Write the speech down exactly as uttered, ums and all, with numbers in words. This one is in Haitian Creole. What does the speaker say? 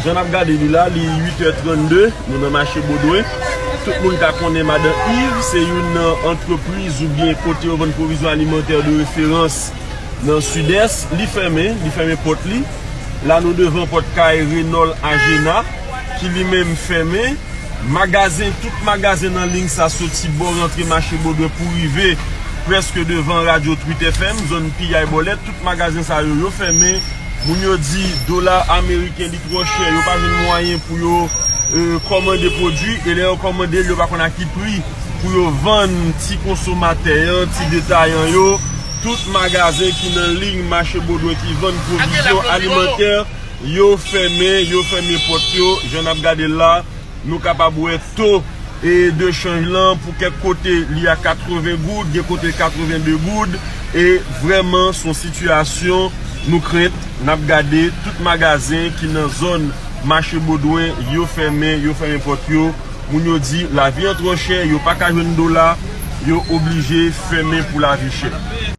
Jan n ap gade li la, li uit è trannde, nou nan mache Bodwen. Tout moun ka konnen Madan Yves, se youn nan antrepriz oubyen kote yo vann pwovizyon alimantè de referans nan Sidès. Li fèmen, li fèmen pòt li. La nou devan pòt kay Renol Agena, ki li menm fèmen. Magazen, tout magazen nan liy sa, soti bò rantre mache Bodwen pou rive prèske devan radyo Tweet F M, zòn piyay bòlèt, tout magazen sa yo, yo fèmen. Moun yo di dola ameriken li twò chè, yo pa jwenn mwayen pou yo, e, kòmande pwodui, e lè yo kòmande l, yo pa konn a ki pri pou yo vann ti konsomatè an, ti detayan yo. Tout magazen ki nan liy mache Bodwen ki vann pwovizyon alimantè, yo fèmen, yo fèmen pòt yo, jan n ap gade l la. Nou kapab wè to, e, de chanj lan, pou kèk kote li a katreven goud, gen kote katreven de goud, e vrèman se yon sitiyasyon nou krent. N ap gade tout magazen ki nan zòn mache Bodwen, yo fèmen, yo fèmen pòt yo. Moun yo di lavi an twò chè, yo pa ka jwenn dola, yo oblije fèmen pou lavi chè.